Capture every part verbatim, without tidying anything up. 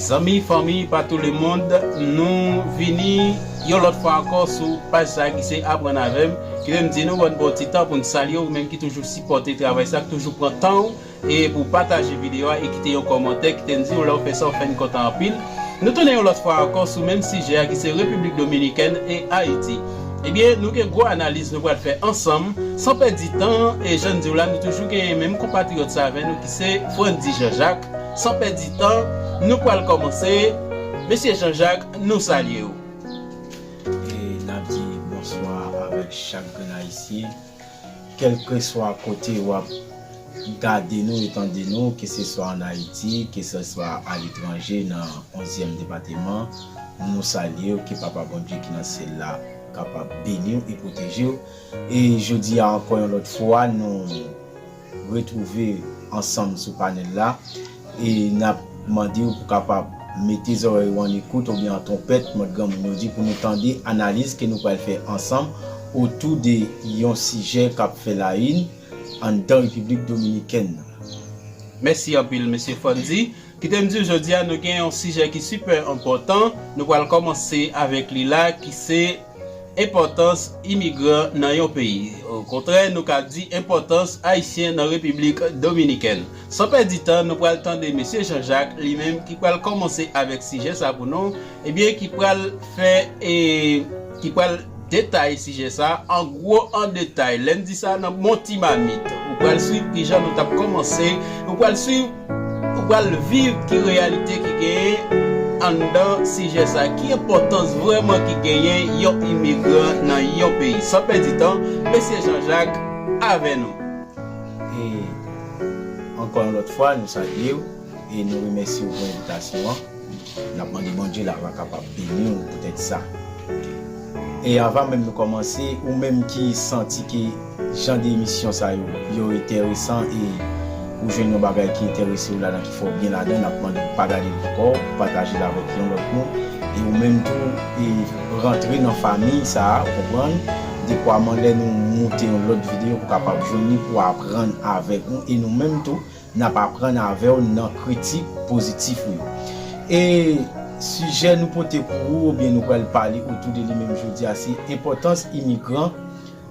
Zanmi, fanmi, pa tou le mond, nou vini yon lòt fwa ankò sou paj sa ki se Aprann avè m. Kite m di nou bòn bon ti tan pou n salye ou menm ki toujou sipòte travay sa, ki toujou pran tan w e pou pataje videyo a e kite yon kòmantè, kite n di w lè w fè sa, w fè n kontan anpil. Nou tounen yon lòt fwa ankò sou menm sijè a ki se Repiblik Dominikèn e Ayiti. Ebyen, nou gen gwo analiz nou pral fè ansanm. San pèdi tan, e jan n di w la, nou toujou gen menm konpatriyòt sa avè nou ki se Frandy Jean Jacques. San pèdi tan, nou pral kòmanse. Mesye Jean Jacques, nou salye w. E n ap di bonswa avèk chak grenn Ayisyen, kèlkeswa kote w ap gade nou e tande nou, keseswa ann Ayiti, keseswa aletranje, nan onzyèm depatman, nou salye w, ke Papa Bondye ki nan syèl la kapab beni w e pwoteje w. E jodi a ankò yon lòt fwa, nou retwouve ansanm sou panèl la e n ap mande w pou kapab mete zòrèy ou an ekout oubyen an twonpèt, mòd granmoun yo di, pou nou tande analiz ke nou pral fè ansanm otou de yon sijè k ap fè la yin anndan Repiblik Dominikèn nan. Mèsi anpil, mesye Fondy. Kite m di w, jodi a, nou gen yon sijè ki sipè enpòtan. Nou pral kòmanse avèk li la, ki se enpòtans imigran nan yon peyi. Okontrè, nou ka di enpòtans Ayisyen nan Repiblik Dominikèn. San pèdi tan, nou pral tande mesye Jean Jacques, li menm, ki pral kòmanse avèk sijè sa pou nou, ebyen, ki pral fè, e, ki pral detaye sijè sa, an gwo, an detay. Lè n di sa, nan bon ti mamit. Ou pral swiv kijan nou t ap kòmanse, ou pral swiv, ou pral viv ki reyalite ki genyen anndan sijè sa, ki enpòtans vrèman ki genyen yon imigran nan yon peyi. San pèdi tan, mesye Jean Jacques avè nou. E ankò yon lòt fwa, nou salye w e nou remèsye w pou envitasyon an. N ap mande Bondye l a va kapab beni w poutèt sa. E anvan menm nou kòmanse, ou menm ki santi ke jan de emisyon sa yo, yo enteresan e ou jwenn yon bagay ki enterese w ladan, ki fè w byen ladan, n ap mande w pa gade l pou kò w, pataje l avèk yon lòt moun. E ou menm tou, e rantre nan fanmi sa a, ou konprann, dekwaman lè nou moute yon lòt videyo pou kapab jwenn li, pou aprann avèk nou. E nou menm tou, n ap aprann avè w nan kritik pozitif ou yo. E sijè nou pote pou ou, oubyen nou pral pale otou de li menm jodi a, se enpòtans imigran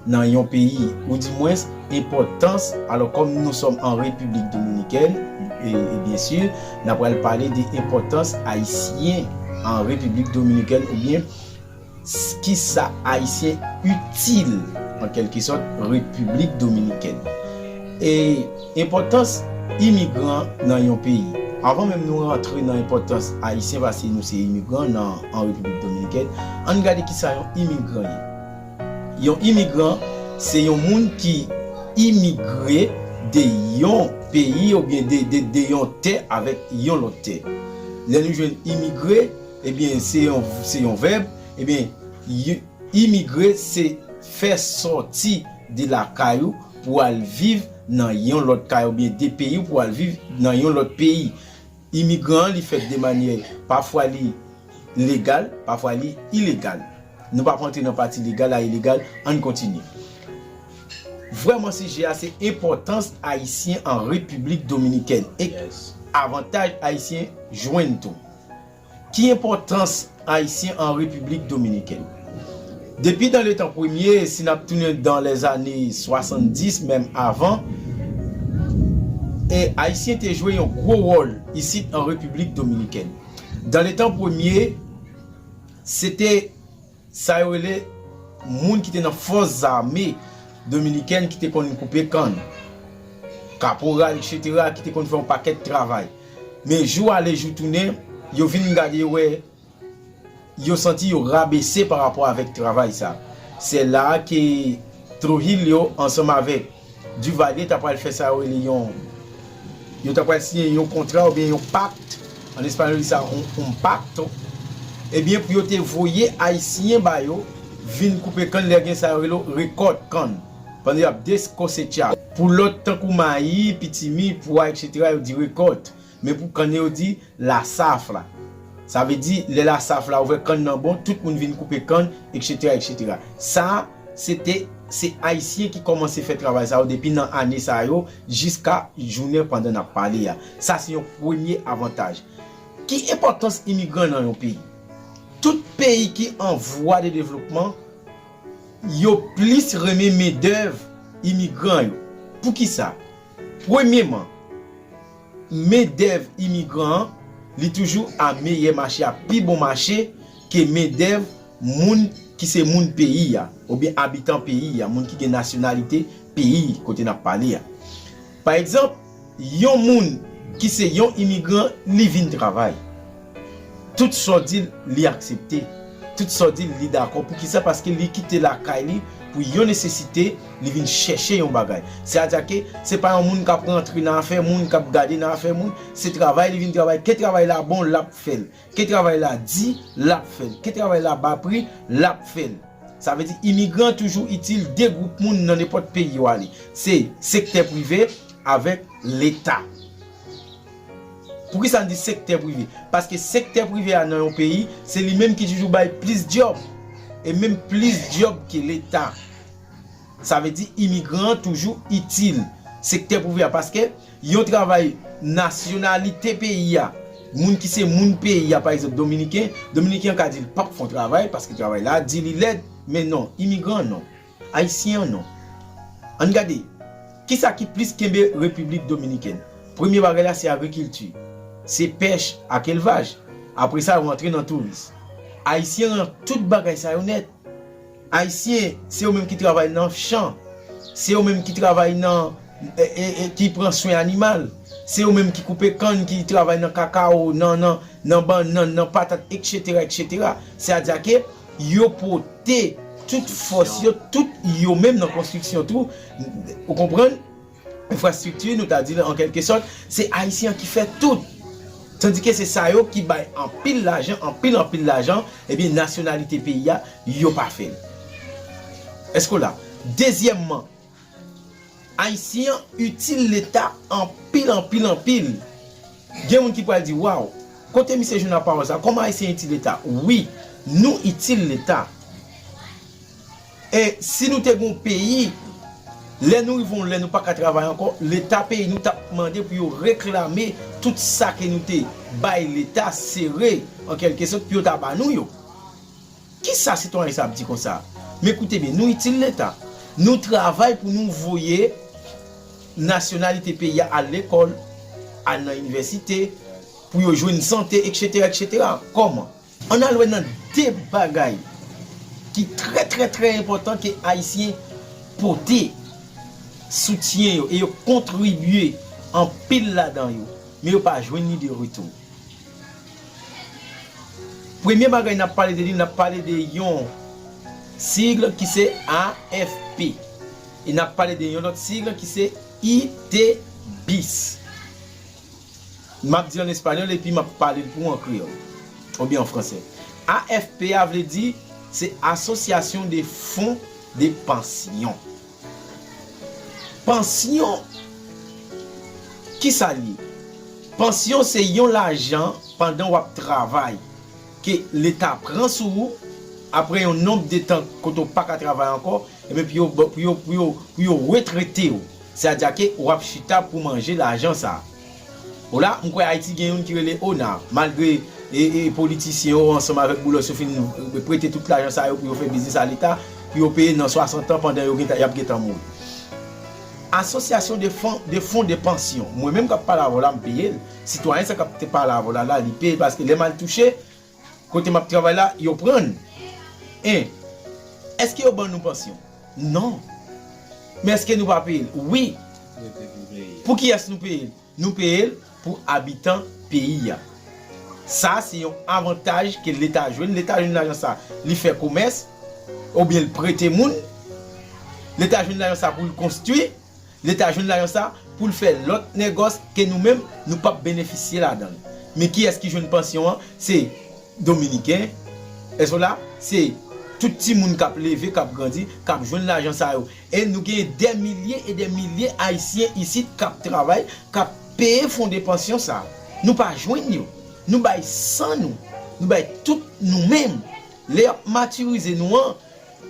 nan yon peyi, oudimwens, enpòtans, alò, kòm nou sòm an Repiblik Dominikèn, e, e byen si, n ap pral pale de enpòtans Ayisyen an Repiblik Dominikèn, oubyen s-, kisa Ayisyen itil, an kèlkesòt, Repiblik Dominikèn. E enpòtans imigran nan yon peyi. Anvan menm nou rantre nan enpòtans Ayisyen, paske nou se imigran nan, an Repiblik Dominikèn, ann gade kisa yon imigran ye. Yon imigran, se yon moun ki imigre de yon peyi oubyen de, de, de yon tè avèk yon lòt tè. Lè nou jwenn imigre, ebyen, se yon, se yon vèb, ebyen, y-, imigre, se fè sòti de lakay ou pou al viv nan yon lòt kay oubyen de peyi ou pou al viv nan yon lòt peyi. Imigran an, li fèt de manyè, pafwa li legal, pafwa li ilegal. Nou p ap rantre nan pati legal a ilegal, ann kontinye. Vrèman, sijè a se enpòtans Ayisyen an Repiblik Dominikèn e Yes. avantaj Ayisyen jwenn tou. Ki enpòtans Ayisyen an Repiblik Dominikèn? Depi dan letan premye, si n ap tounen dan lèzane swasanndis, menm avan, e Ayisyen te jwe yon gwo wòl isit an Repiblik Dominikèn. Dan letan premye, se te sa yo rele moun ki te nan fòs zame dominikèn ki te konn koupe kann, kaporal, etsetera, ki te konn fè yon pakèt travay. Men jou ale, jou tounen, yo vin gade, yo wè, yo santi yo rabese pa rapò avèk travay sa. Se la a ke Trujillo, ansanm avèk Duvalier, ta pral fè sa yo rele yon, yo ta pral siyen yon kontra oubyen yon pakt, an espayòl yo rele sa yon, yon pakt, ebyen, pou yo te voye Ayisyen ba yo, vin koupe kann, lè gen sa yo rele rekòt kann, pandan y ap deskosecha. Pou lòt tankou mayi, pitimi, pwa, etsetera, yo di rekòt. Men pou kann yo di lasafla. Sa vle di, lè lasafla ouvè, kann nan bon, tout moun vin koupe kann, etsetera, etsetera. Sa, se te, se Ayisyen ki kòmanse fè travay sa yo depi nan ane sa yo, jiska jounen pandan n ap pale a. Sa se yon premye avantaj. Ki enpòtans imigran nan yon peyi? Tout peyi ki an vwa de devlopman, yo plis renmen mendèv imigran yo. Poukisa? Premyeman, mendèv imigran an, li toujou a meyè mache, a pi bon mache ke mendèv moun ki se moun peyi a, oubyen abitan peyi a, moun ki gen nasyonalite peyi kote n ap pale a. Pa egzanp, yon moun ki se yon imigran, li vin travay. Tout sa w di l, li aksepte. Tout sa w di l, li dakò. Poukisa? Paske li kite lakay li pou yon nesesite, li vin chèche yon bagay. Sètadi ke se pa yon moun k ap rantre nan afè moun, k ap gade nan afè moun. Se travay li vin travay. Ke travay la bon, l ap fè l. Ke travay la di, l ap fè l. Ke travay la ba pri, l ap fè l. Sa vle di imigran toujou itil de gwoup moun nan nenpòt peyi yo ale. Se sektè prive avèk Leta. Poukisa n di sektè prive? Paske sektè prive a nan yon peyi, se li menm ki toujou bay plis djòb. E menm plis djòb ke Leta. Sa vle di imigran an toujou itil sektè prive a, paske yon travay nasyonalite peyi a, moun ki se moun peyi a, pa egzanp, dominiken, dominiken an ka di l p ap fè yon travay paske travay la di li lèd, men non, imigran an non, ayisyen an non. Ann gade, kisa ki plis kenbe Repiblik Dominikèn? Premye bagay la se agrikilti, se pèch ak elvaj. Apre sa, yo antre nan touris. Ayisyen an tout bagay sa yo nèt. Ayisyen, se yo menm ki travay nan chan, se yo menm ki travay nan, e, e, e, ki pran swen animal, se yo menm ki koupe kann, ki travay nan kakao, nan, nan, nan bannann, nan patat, etsetera, etsetera. Sètadi ke yo pote tout fòs yo, tout yo menm nan konstriksyon tou, ou konprann? Enfrastrikti, nou ta di l an kèlke sòt, se Ayisyen an ki fè tout. Tandike se sa yo ki bay anpil lajan, anpil, anpil lajan, ebyen, nasyonalite peyi a, yo pa fè l. Èske w la? Dezyèmman, Ayisyen an itil Leta anpil, anpil, anpil. Gen moun ki pral di, "Waw, kote misye jwenn lapawòl sa? Kòman Ayisyen itil Leta?" Wi, nou itil Leta. E si nou te gen yon peyi, lè nou rive yon lè nou pa ka travay ankò, Leta peyi nou t ap mande pou yo reklame tout sa ke nou te bay Leta sere, an kèlke sòt, pou yo ta ba nou yo. Kisa sitwayen sa ap di konsa? Men koute byen, nou itil Leta. Nou travay pou nou voye nasyonalite peyi a al lekòl, al nan inivèsite, pou yo jwenn sante, etsetera, etsetera. Kòman? Ann al wè nan de bagay ki trè, trè, trè enpòtan ke Ayisyen pote soutyen yo e yo kontribye anpil ladan yo, men yo pa jwenn li de retou. Premye bagay n ap pale de li, n ap pale de yon sigle ki se A F P. E n ap pale de yon lòt sigle ki se I T bis. M ap di an espanyòl epi m ap pale l pou w an kreyòl oubyen an fransè. A F P a vle di se Association des Fonds de Pension. Pansyon, kisa l ye? Pansyon se yon lajan pandan w ap travay ke Leta pran sou ou, apre yon nonb de tan kote w pa ka travay ankò, ebyen pou yo, pou yo, pou yo, pou yo retrete w. Sètadi ke w ap chita pou manje lajan sa a. O la, m kwè Ayiti gen youn ki rele ona, malgre e, e politisyen yo ansanm avèk Boulos yo fin prete tout lajan sa yo pou yo fè biznis a Leta, pou yo peye nan swasant an pandan yo gentan, y ap gentan mouri. Association de fonds, de fonds de pension, mwen menm k ap pale avè w la, m peye l. Sitwayen sa k ap te pale avè w la, la, li peye l paske lè m al touche, kote m ap travay la, yo pran l. En, èske yo ban nou pansyon? Non. Men èske nou pa peye l? Wi. Pou kiyès nou peye l? Nou peye l pou abitan peyi a. Sa, se yon avantaj ke Leta jwenn. Leta jwenn lajan sa, li fè komès, oubyen l prete moun. Leta jwenn lajan sa pou l konstwi. Leta jwenn lajan sa pou l fè lòt negòs ke nou menm, nou p ap benefisye ladan l. Men kiyès ki jwenn pansyon an? Se Dominiken, èske w la? Se tout timoun k ap leve, k ap grandi, k ap jwenn lajan sa yo. E nou gen dè milye e dè milye Ayisyen isit k ap travay, k ap peye fon de pansyon sa. Nou pa jwenn yo. Nou bay san nou. Nou bay tout nou menm. Lè y ap matirize nou an,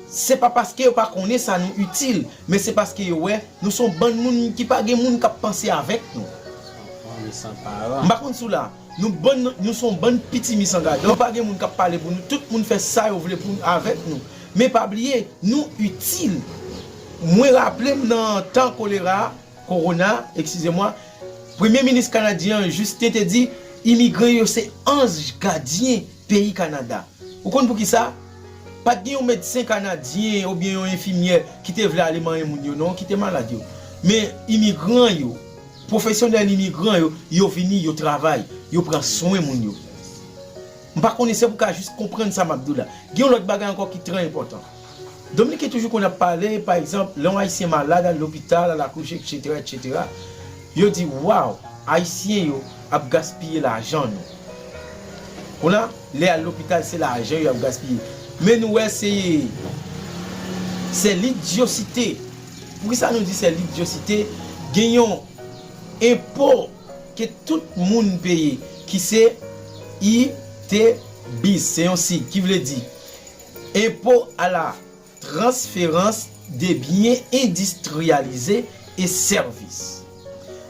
se pa paske yo pa konnen sa nou itil, men se paske yo wè nou se yon bann moun ki pa gen moun k ap panse avèk nou. M pa konn si w la. Nou bann, nou se yon bann pitimi san gadò. Nou pa gen moun k ap pale pou nou. Tout moun fè sa yo vle pou, avèk nou. Men pa bliye, nou itil. Mwen raple m nan tan kolera, kowona, eskize mwa, premye minis kanadyen an, Justin, te di imigran yo se anj gadyen peyi Kanada. Ou konn poukisa? Pa t gen yon medsen kanadyen oubyen yon enfimyè ki te vle ale manyen moun yo, non, ki te malad yo. Men imigran yo, pwofesyonèl imigran yo, yo vini, yo travay, yo pran swen moun yo. M pa konnen si w ka jis konprann sa m ap di w la. Gen yon lòt bagay ankò ki trè enpòtan. Dominiken toujou konn ap pale, pa egzanp, lè yon Ayisyen malad, al lopital, al akouche, etsetera, etsetera, yo di, waw, Ayisyen yo ap gaspiye lajan nou. Kounye a, lè y al lopital, se lajan yo ap gaspiye. Men nou wè se, se lidyosite. Poukisa nou di se lidyosite? Gen yon enpo ke tout moun peye, ki se I T B I S, se yon sig ki vle di Impôt à la transférence des biens industrialisés et services.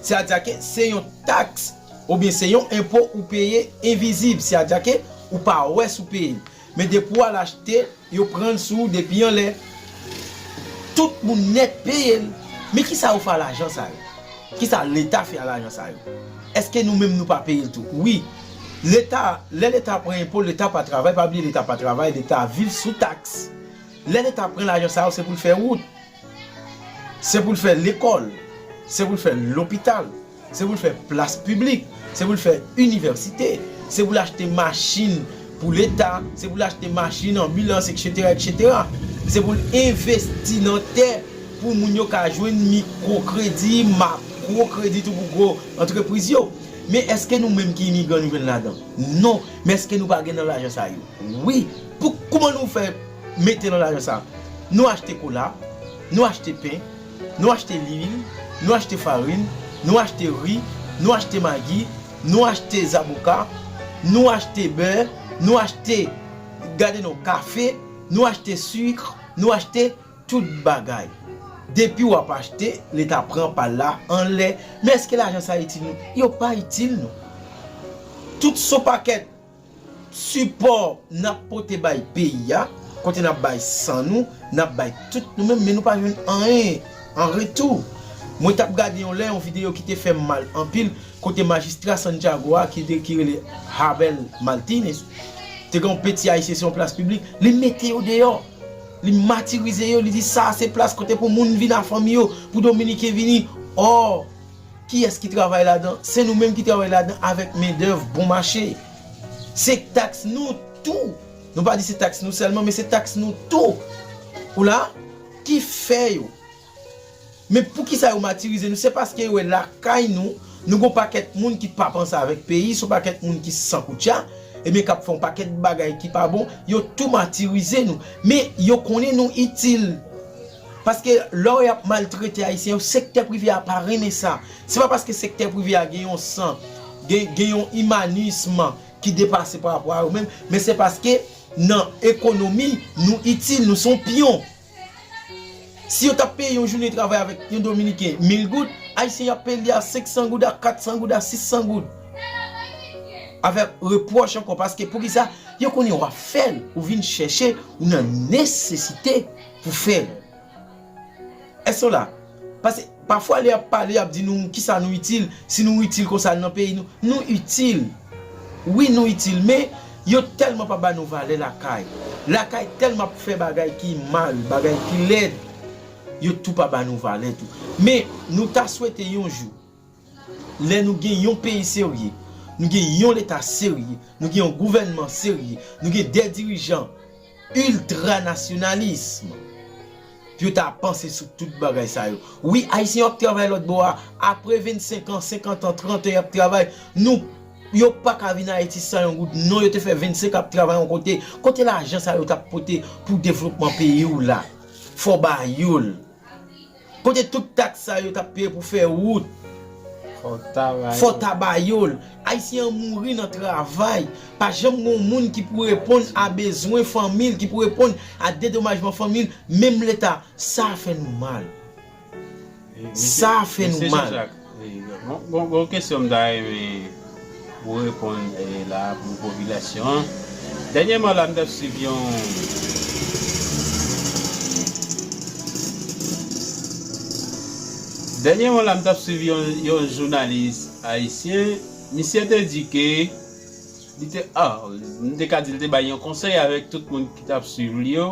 Sètadi ke se yon taks oubyen se yon enpo ou peye envizib, sètadi ke ou pa wè si w peye l. Men depi w al achte, yo pran l sou ou depi anlè. Tout moun nèt peye l. Men kisa yo fè a lajan sa yo? Kisa Leta fè a lajan sa yo? Èske nou menm nou pa peye l tou? Wi. Leta, lè Leta pran enpo, Leta pa travay, pa bliye Leta pa travay, Leta viv sou taks. Lè Leta pran lajan sa yo, se pou l fè wout. Se pou l fè lekòl. Se pou l fè lopital. Se pou l fè plas piblik. Se pou l fè inivèsite. Se pou l achte machin pou Leta. Se pou l achte machin, anbilans, etsetera, etsetera. Se pou l envesti nan tè pou moun yo ka jwenn mikwo kredi, makwo kredi tou pou gwo antrepriz yo. Men èske nou menm ki imigran nou jwenn ladan? Non. Men èske nou pa gen nan lajan sa yo? Wi. Pou, kòman nou fè mete nan lajan sa? Nou achte kola, nou achte pen, nou achte lwil, nou achte farin, nou achte ri, nou achte magi, nou achte zaboka, nou achte bè, nou achte, gade non, kafe, nou achte sik, nou achte tout bagay. Depi w ap achte, Leta pran pa l la anlè. Men èske lajan sa itil nou? Yo pa itil nou. Tout se yon pakèt sipò n ap pote bay peyi a, kote n ap bay san nou, n ap bay tout nou menm, men nou pa jwenn anyen an retou. Mwen t ap gade yon lè yon videyo ki te fè m mal anpil, kote majistra Santiago a, ki te, ki rele Habel Martinez, te gen yon peti ayisyen sou yon plas piblik, li mete yo deyò. Li matirize yo, li di sa se plas kote pou moun vin a fanmi yo, pou Dominiken vini. Ò, kiyès ki travay ladan? Se nou menm ki travay ladan avèk mendèv bon mache. Se taks nou tou. Nou pa di se taks nou sèlman, men se taks nou tou. Ou la, ki fè yo. Men poukisa yo matirize nou? Se paske yo wè lakay nou, nou gon pakèt moun ki pa panse avèk peyi, se yon pakèt moun ki san koutcha, ebyen k ap fè yon pakèt bagay ki pa bon, yo tou matirize nou. Men yo konnen nou itil. Paske lè y ap maltrete Ayisyen yo, sektè prive a pa renmen sa. Se pa paske sektè prive a gen yon san, gen, gen yon imanism ki depase pa rapò a yo menm, men se paske nan ekonomi, nou itil, nou se yon pyon. Si yo t ap peye yon jounen travay avèk yon Dominiken mil goud, Ayisyen y ap peye li a senk san goud, a kat san goud, a sis san goud. Avèk repwòch ankò, paske poukisa? Yo konnen w ap fè l, ou vin chèche, ou nan nesesite pou fè l. Èske w la? Paske pafwa lè y ap pale, y ap di nou kisa nou itil, si nou itil konsa nan peyi nou. Nou itil. Wi, nou itil, men yo tèlman pa ba nou valè lakay. Lakay tèlman ap fè bagay ki mal, bagay ki lèd. Yo tou pa ba nou valè tou. Men nou ta swete yon jou, lè nou gen yon peyi serye, nou gen yon leta serye, nou gen yon gouvènman serye, nou gen de dirijan iltranasyonalism, pou yo ta panse sou tout bagay sa yo. Wi, Ayisyen yo ap travay lòt bò a. Apre vennsenk an, senkant an, trant an, y ap travay. Nou, yo pa ka vin Ayiti san yon goud. Non, yo te fè vennsenk ap travay yon kote. Kote lajan sa yo t ap pote pou devlopman peyi w la? Fò w ba yo l. Kote tout taks sa yo t ap peye pou fè wout? Fò w ta ba yo. Fò w ta ba yo l. Ayisyen an mouri nan travay. Pa janm gen yon moun ki pou reponn a bezwen fanmi l, ki pou reponn a dedomajman fanmi l. Menm Leta, sa fè nou mal. Sa fè nou mal. Mesye Jean-Jacques, gon, gon, gon kesyon m ta renmen Pou reponn, eh, la pou popilasyon an. Dènyèman la, m t ap swiv yon, dènyèman la, m t ap swiv yon, yon jounalis ayisyen. Misye te di ke li te, ah, m te ka di l te bay yon konsèy avèk tout moun ki t ap swiv li yo.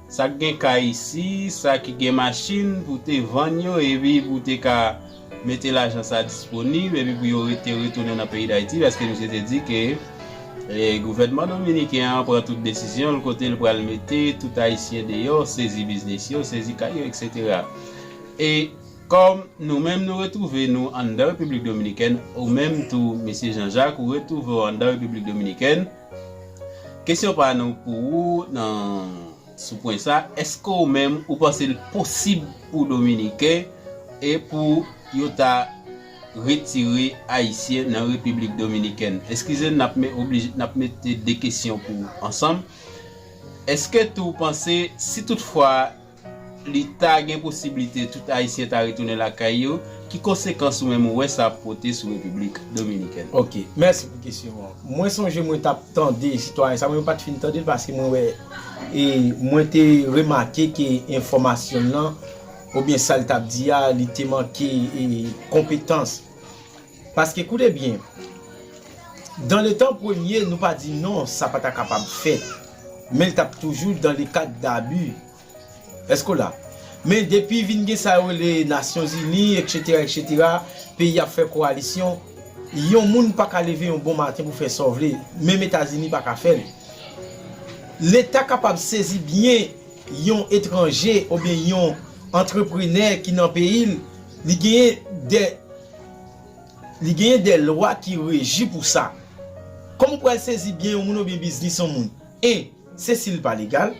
Sa k gen kay isi, sa ki gen machin pou te vann yo, epi pou te ka mete lajan sa disponib, epi pou yo rete retounen nan peyi Dayiti, paske misye te di ke, eh, gouvènman dominiken an pran tout desizyon l, kote l pral mete tout ayisyen deyò, sezi biznis yo, sezi kay yo, et cetera. E kòm nou menm nou retwouve nou anndan Repiblik Dominikèn, ou menm tou, mesye Jean Jacques, ou retwouve w anndan Repiblik Dominikèn, kesyon pa nou pou ou nan sou pwen sa, èske ou menm ou panse l posib pou Dominiken e pou yo ta retire Ayisyen nan Repiblik Dominikèn? Eskize n, n ap me-, oblije, n ap mete de kesyon pou ansanm. Èske tou w panse, si toutfwa li ta gen posiblite tout Ayisyen ta retounen lakay yo, ki konsekans ou menm ou wè sa ap pote sou Repiblik Dominikèn? Ok, mèsi pou kesyon an. Mwen sonje mwen t ap tande sitwayen sa, mwen pa t fin tande l paske mwen wè, e mwen te remake ke enfòmasyon l lan, oubyen sa l t ap di a, li te manke, e, konpetans. Paske koute byen, dan le tan premye, nou pa di non, sa pa ta kapab fèt. Men l t ap toujou dan le kad dabi. Èske w la? Men depi vin gen sa yo rele Nasyonzini, et cetera, et cetera, peyi ap fè kowalisyon, yon moun pa ka leve yon bon maten pou fè sa w vle. Menm Etazini pa ka fè l. Leta kapab sezi byen yon etranje oubyen yon antreprenè ki nan peyi l, li genyen de, li genyen de lwa ki reji pou sa. Kòman w pral sezi byen yon moun oubyen biznis yon moun? En, se si l pa legal.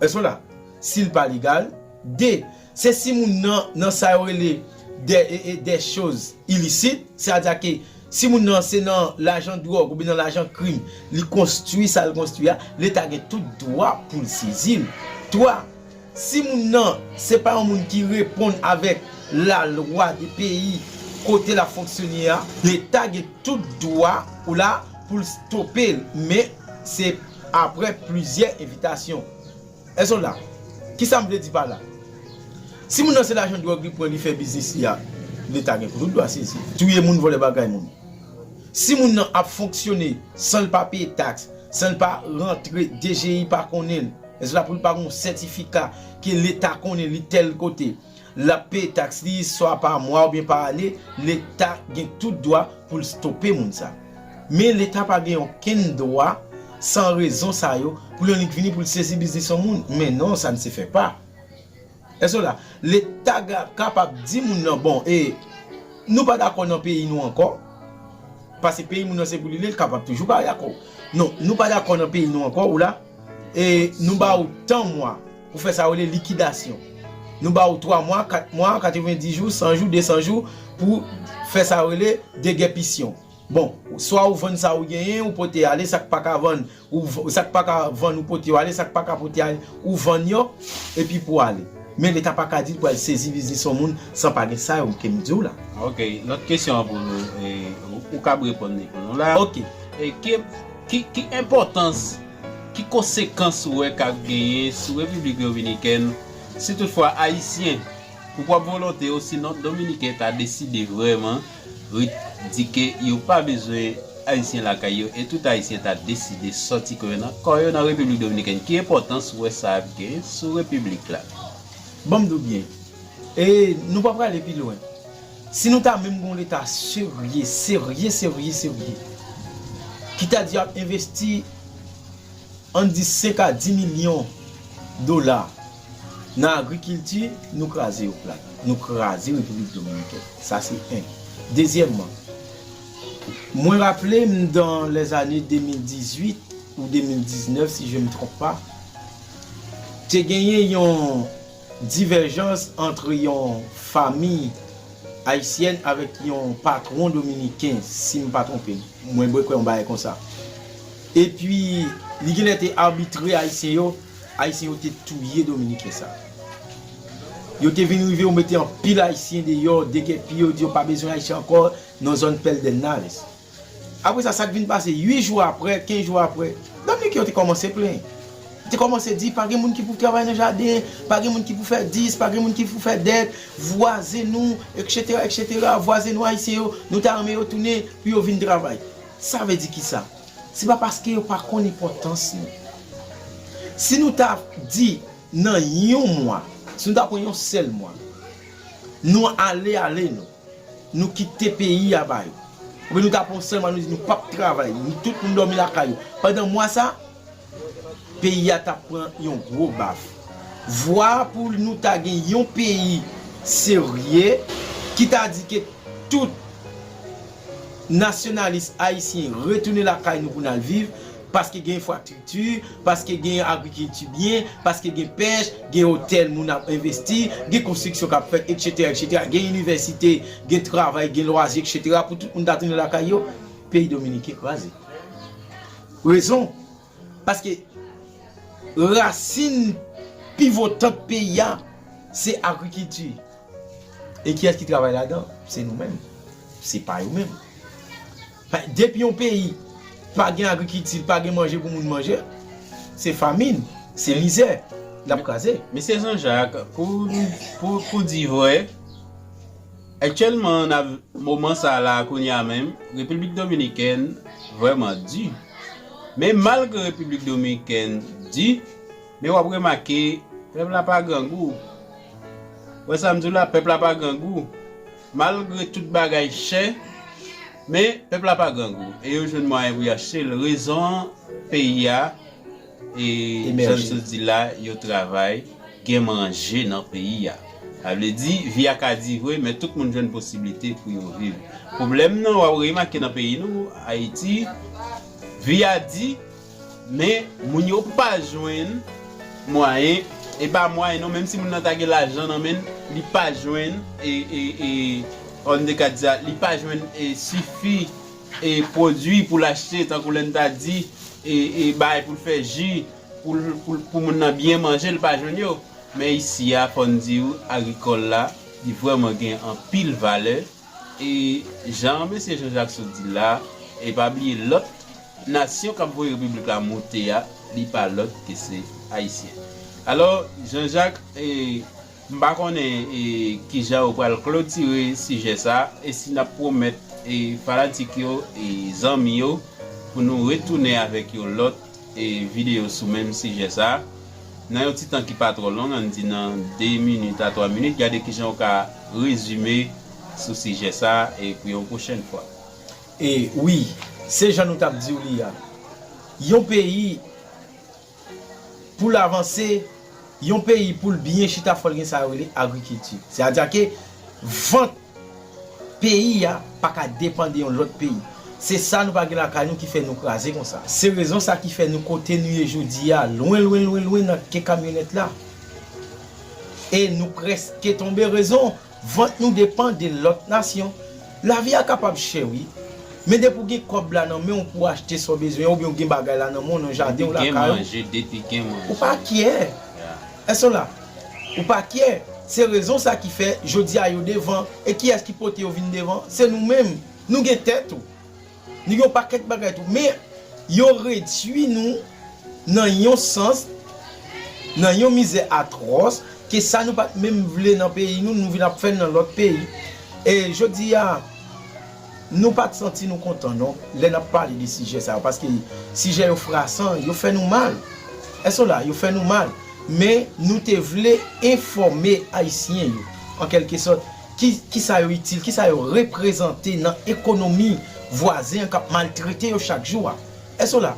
Èske w la? Si l pa legal. De, se si moun nan, nan sa yo rele de, e, e, de choz ilisit, sètadi ke si moun nan se nan lajan dwòg oubyen nan lajan krim, li konstwi sa l konstwi a, Leta gen tout dwa pou l sezi l. Twa, si moun nan se pa yon moun ki reponn avèk lalwa de peyi kote l ap fonksyone a, Leta gen tout dwa ou la pou l stope l, men se aprè plizyè envitasyon. Èske w la? Kisa m vle di pa la? Si moun nan se lajan dwòg li pran, li fè biznis li a, Leta gen tout dwa sezi. Touye moun, vòlè bagay moun. Si moun nan ap fonksyone san l pa peye taks, san l pa rantre, D G I pa konnen l, èske w la, pou l pa gen yon sètifika ke Leta konnen li tèl kote, l ap peye taks li swa pa mwa oubyen pa ane, Leta gen tout dwa pou l stope moun sa. Men Leta pa gen okenn dwa, san rezon sa yo, pou l annik vini pou l sezi biznis yon moun. Men non, ça ne se fait pas. Èske w la? Leta ga-, kapab di moun nan, bon, e, nou pa dakò nan peyi nou ankò. Paske peyi moun nan se pou li li, l kapab toujou pa dakò. Non, nou pa dakò nan peyi nou ankò, ou la? E nou ba ou tan mwa pou fè sa yo rele likidasyon. Nou ba ou twa mwa, kat mwa, katrevenndis jou, san jou, desan jou pou fè sa yo rele degèpisyon. Bon, swa ou vann sa ou genyen, ou pote ale, sa k pa ka vann, ou v-, sa k pa ka vann, ou pote yo ale, sa k pa ka pote ale, ou vann yo, epi pou ale. Men Leta pa ka di l pral sezi biznis yon moun san pa gen sa yo ke m di w la. Ok, lòt kesyon an pou nou, e, ou, ou kab reponn li pou nou la. Ok. E ki, ki, ki enpòtans, ki konsekans ou wè k ap genyen sou Repiblik Dominikèn si toutfwa Ayisyen, pou pwòp volonte yo, sinon Dominiken ta deside vrèman, ret-, di ke yo pa bezwen Ayisyen lakay yo, e tout Ayisyen ta deside sòti kò yo nan, kò yo nan Repiblik Dominikèn. Ki enpòtans ou wè sa ap gen sou Repiblik la? Ban m di w byen. E nou pa prale pi lwen. Si nou ta menm gen yon Leta serye, serye, serye, serye, ki ta di y ap envesti ann di senk a dis milyon dola nan agrikilti, nou kraze yo plat. Nou kraze Repiblik Dominikèn. Sa se en. Dezyèmman, mwen raple m dan lèzane de mil dizuit ou de mil diznèf, si je me trompe pas, te genyen yon divèjans ant yon fanmi ayisyèn avèk yon patwon dominiken, si m pa twonpe m. Mwen, mwen kwè yon bagay konsa. Epi, li genlè te abitre Ayisyen yo, Ayisyen yo te touye Dominiken sa. Yo te vin rive, yo mete anpil Ayisyen deyò, degèpi yo, di yo pa bezwen Ayisyen ankò nan zòn Pedernales. Apre sa, sa k vin pase uit jou apre, kenz jou apre, Dominiken yo te kòmanse plenyen. Te kòmanse di, pa gen moun ki pou travay nan jaden, pa gen moun ki pou fè dis, pa gen moun ki pou fè dèt, vwazen nou, etsetera, etsetera, vwazen nou ayisyen yo, nou ta renmen yo tounen pou yo vin travay. Sa vle di kisa? Se pa paske yo pa konn enpòtans nou. Si nou ta di nan yon mwa, si nou ta pran yon sèl mwa, nou ale, ale nou, nou kite peyi a ba yo. Oubyen nou ta pran yon sèl mwa, nou di nou p ap travay, nou tout moun dòmi lakay yo. Pandan mwa sa, peyi a t ap pran yon gwo baf. Vwa pou nou ta gen yon peyi serye ki ta di ke tout nasyonalis ayisyen retounen lakay nou pou n al viv, paske gen enfrastrikti, paske gen agrikilti byen, paske gen pèch, gen otèl moun ap envesti, gen konstriksyon k ap fèt, etsetera, etsetera, gen inivèsite, gen travay, gen lwazi, etsetera, pou tout moun ta tounen lakay yo, peyi dominiken kraze. Rezon, paske rasin pivotant peyi a, se agrikilti. E kiyès ki travay ladan? Se nou menm. Se pa yo menm. Pa- Depi yon peyi pa gen agrikilti, pa gen manje pou moun manje, se famin, se mizè, l ap kraze. Mesye Jean Jacques, pou, pou, pou di vrè, aktyèlman, nan moman sa la, kounye a menm, Repiblik Dominikèn vrèman di. Men malgre Repiblik Dominikèn di, men w ap remake, pèp la pa grangou. Wè sa m di w la, pèp la pa grangou. Malgre tout bagay chè, men pèp la pa grangou. E yo jwenn mwayen pou y achte l. Rezon an, peyi a, e jan m sot di la, yo travay, gen manje nan peyi a. Sa vle di, vi a ka di vre, men tout moun jwenn posiblite pou yo viv. Pwoblèm nan, w ap remake nan peyi nou, Ayiti, vi a di, men moun yo pa jwenn mwayen, e pa mwayen non, menm si moun nan ta gen lajan nan men l, li pa jwenn, e, e, e, on de ka di sa, li pa jwenn, e, sifi, e, pwodui pou l achte, tankou lè n ta di, e, e, bagay pou l fè ji, pou, l- pou, l- pou moun nan byen manje, l pa jwenn yo. Men isi a, fò n di w, agrikòl la, li vrèman gen anpil valè. E jan mesye Jean Jacques sot di la, e pa bliye lòt nasyon k ap voye repiblik la moute a, li pa lòt ke se ayisyen. Alò, Jean Jacques, e, m pa konnen, e, kijan ou pral klotire sijè sa, e si n ap pwomèt, e, fanatik yo, e, zanmi yo, pou nou retounen avèk yon lòt, e, videyo sou menm sijè sa. Nan yon ti tan ki pa twò long, ann di nan de minit a twa minit, gade kijan w ka rezime sou sijè sa, e, pou yon pwochèn fwa. E wi, se jan nou t ap di w li a. Yon peyi, pou l avanse, yon peyi, pou l byen chita, fò l gen sa yo rele agrikilti. Sètadi ke vant peyi a pa ka depann de yon lòt peyi. Se sa nou pa gen lakay nou ki fè nou kraze konsa. Se rezon sa ki fè nou kote nou ye jodi a, lwen, lwen, lwen, lwen nan ke kamyonèt la. E nou prèske tonbe. Rezon, vant nou depann de lòt nasyon. Lavi a kapab chè, wi. Men depi w gen kòb la nan men w pou w achte sa w bezwen, oubyen w gen bagay la nan men w, nan jaden w, lakay ou, manje, depi gen manje, ou pa kyè. Èske w la? Ou pa kyè. Se rezon sa ki fè, jodi a, yo devan. E kiyès ki pote yo vin devan? Se nou menm. Nou gen tèt tou. Nou gen yon pakèt bagay tou. Men, yo redui nou nan yon sans, nan yon mizè atwòs, ke sa nou pa t menm vle nan peyi nou, nou vin ap fè l nan lòt peyi. E jodi a, nou pa t santi nou kontan non, lè n ap pale de sijè sa yo, paske sijè yo frasan, yo fè nou mal. Èske w la? Yo fè nou mal. Men nou te vle enfòme Ayisyen yo, an kèlkesòt, ki, kisa yo itil, kisa yo reprezante nan ekonomi vwazen an k ap maltrete yo chak jou a. Èske w la?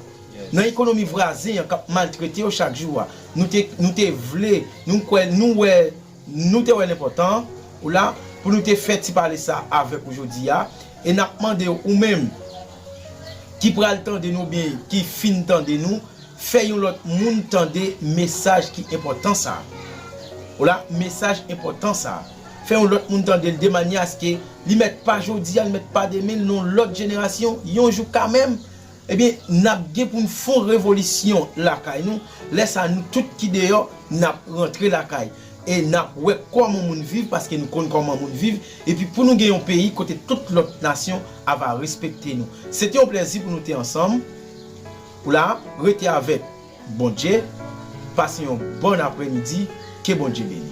Nan ekonomi vwazen an k ap maltrete yo chak jou a. Nou te, nou te vle, nou kwè, nou wè, nou te wè l enpòtan, ou la, pou nou te fè ti pale sa avèk ou jodi a. E n ap mande w, ou menm, ki pral tande nou oubyen ki fin tande nou, fè yon lòt moun tande mesaj ki enpòtan sa a. Ou la, mesaj enpòtan sa a. Fè yon lòt moun tande l de manyè aske li mèt pa jodi a, li mèt pa demen, l nan yon lòt jenerasyon, yon jou kanmenm, ebyen, n ap gen pou n fè yon revolisyon lakay nou. Lè sa a, nou tout ki deyò, n ap rantre lakay. e n ap wè kòman moun viv, paske nou konn kòman moun viv, epi pou nou gen yon peyi kote tout lòt nasyon a va respekte nou. Se te yon plèzi pou nou te ansanm. Pou la, rete avèk Bondye, pase yon bòn aprèmidi, ke Bondye beni.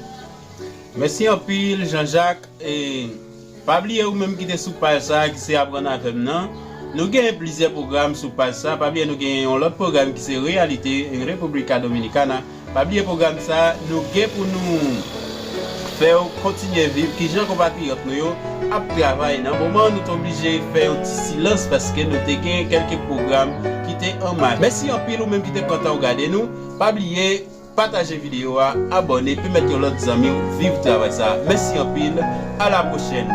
Mèsi anpil, Jean Jacques. E pa bliye ou menm ki te sou paj sa a, ki se aprann avè m nan. Nou gen plizyè pwogram sou paj sa. Pa bliye nou gen yon lòt pwogram ki se Realite en República Dominicana. Pa bliye pwogram sa a, nou gen pou nou fè w kontinye viv kijan konpatriyòt nou yo ap travay. Nan moman an, nou te oblije fè yon ti silans paske nou te gen kèlke pwogram ki te an mach. Mèsi anpil ou menm ki te pran tan w gade nou. Pa bliye, pataje videyo a, abòne, pèmèt yon lòt zanmi w viv travay sa a. Mèsi anpil, a la pwochèn.